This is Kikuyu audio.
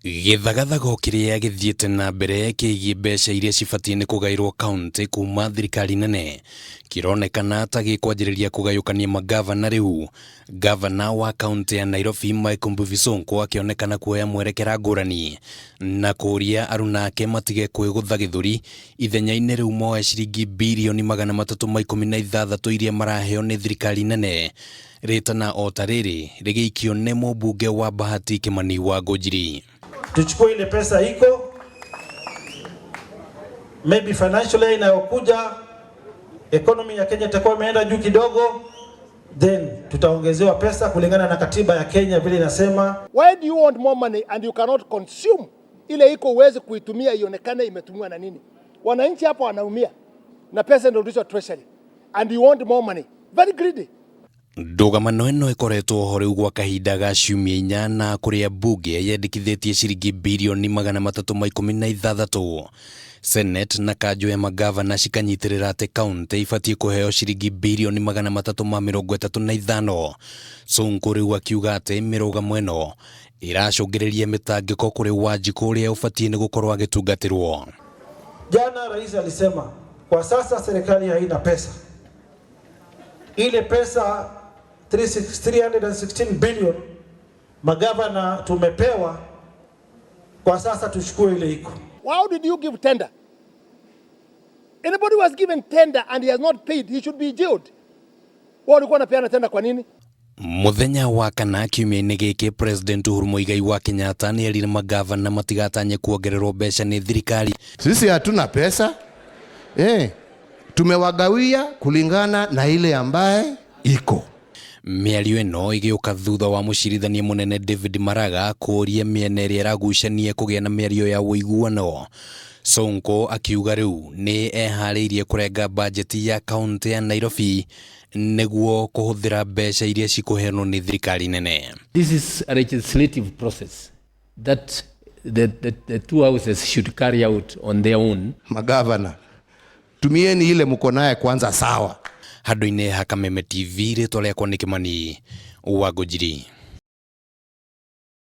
Gĩthagathago kĩrĩa gĩthiĩte na mbere kĩgiĩ mbeca iria cibatiĩ nĩ kũgaĩrwo kauntĩ kuma thirikari nene kĩronekana ta gĩkwanjĩrĩria kũgayũkania mangavana rĩu. Ngavana wa kauntĩ ya Nairobi Mike Mbuvi Sonko akĩonekana kuoya mwerekera ngũrani na kũria aruna ake matige kwĩgũtha gĩthũri ithenya-inĩ rĩu moe ciringi birioni 316 iria maraheo nĩ thirikari nene. Rĩtana o ta rĩrĩ rĩgĩikio nĩ mũmbunge wa Bahati Kimani wa Ngũnjiri. Tuchukue ile pesa iko maybe financially inayokuja economy ya Kenya itakuwa imeenda juu kidogo, then tutaongezewa pesa kulingana na katiba ya Kenya vile inasema. Why do you want more money and you cannot consume? Ile iko uweze kuitumia ionekane imetumiwa na nini? Wananchi hapo wanaumia na pesa ndio rudishwa treasury and you want more money. Very greedy. Ndũgamano ĩno ĩkoretwo ho rĩu gwa kahinda ga ciumia 4 na kũrĩa mbunge yendekithĩtie ciringi birioni 316. Senate na kanjũ ya mangavana cikanyitĩrĩra atĩ kauntĩ ibatiĩ kũheo ciringi birioni 335. Sonko rĩu akiuga atĩ mĩrũgamo ĩno ĩracũngĩrĩria mĩtangĩko kũrĩ Wanjikũ ũrĩa ũbatiĩ nĩ gũkorwo agĩtungatĩrwo. Jana rais alisema kwa sasa serikali haina pesa. Ile pesa 316 billion magavana tumepewa, kwa sasa tuchukue ile iko. How did you give tender? Anybody who has given tender and he has not paid, he should be jailed. Wao walikuwa wanapeana tender kwa nini? Mũthenya wa kana kiumia-inĩ gĩkĩ President Uhuru Muigai wa Kenyatta nĩ erire magavana matigatanye kuongererwo mbeca nĩ thirikari. Sisi hatuna pesa tumewagawia kulingana na ile ambaye iko. Mĩario ĩno ĩgĩũka thutha wa mũcirithania mũnene David Maraga kũũria mĩena ĩrĩa ĩragucania kũgĩa na mĩario ya ũiguano. Sonko akiuga rĩu nĩ eharĩirie kũrenga bajeti ya kaunti ya Nairobi nĩguo kũhũthĩra mbeca iria cikũheanwo nĩ thirikari nene. This is a legislative process that the two houses should carry out on their own. Magavana, tumieni ile mko naye kwanza, sawa. Handũ-inĩ ha Kameme TV, rĩtwa rĩakwa nĩ Kimani wa Ngũnjiri.